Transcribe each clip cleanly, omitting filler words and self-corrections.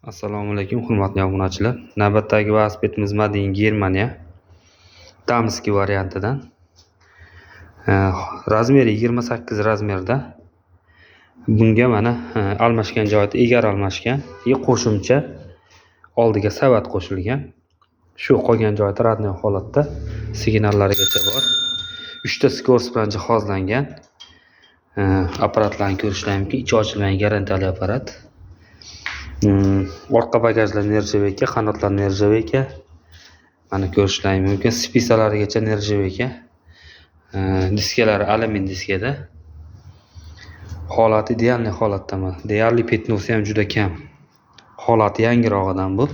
Assalomu alaykum, hurmatli obunachilar. Navbatdagi velosipedimiz Made in Germania. Дамский variantidan. Размер i 28 размер da. Bunga mana almashgan joyida egar almashgan и qo'shimcha oldiga savat qo'shilgan. Shu qolgan joyida родной holatda, signallarigacha bor. 3 ta скорость bilan jihozlangan. Apparatlarni ko'rishlari mumkin. Ichi ochilmagan, garantiyali apparat. Orqa bagajlar нержавейка, qanotlar нержавейка. Mana, ko'rishlaring mumkin. Спица larigacha нержавейка. Diskalari alyumin diskada. Holati идеальный holatda mana. Deyarli пятно si ham juda kam. Holati yangirog'idan bu.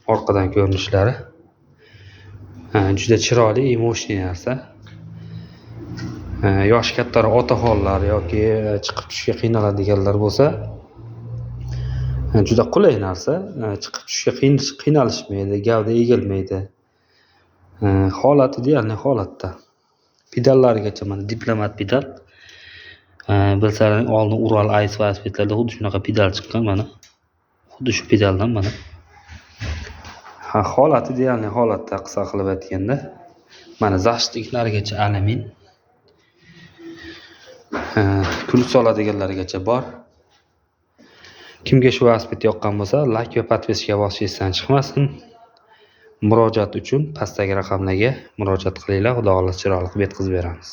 Orqadan ko'rinishlari. Juda chiroyli и мощный narsa. Yoshi kattaroq otaxonlar yoki chiqib tushishga qiynaladiganlar bo'lsa, juda qulay narsa. Chiqib tushishga qiynalishmaydi, gavda egilmaydi. Holati идеальный holatda. Pedallarigacha mana, diplomat pedal. Bilsalaring, oldin Ural Ice velosipedlarda xuddi shunaqa pedal chiqqan mana. Xuddi shu pedaldan mana. Ha, holati идеальный holatda, qisqa qilib aytganda. Mana, защитник larigacha alyumin. Ключ soladiganlarigacha bor. Kimga shu velosiped yoqqan bo'lsa, layk va подписка bosish esdan chiqmasin. Murojaat uchun pastdagi raqamlarga murojaat qilinglar. Xudo xohlasa, chiroyli qilib yetkazib beramiz.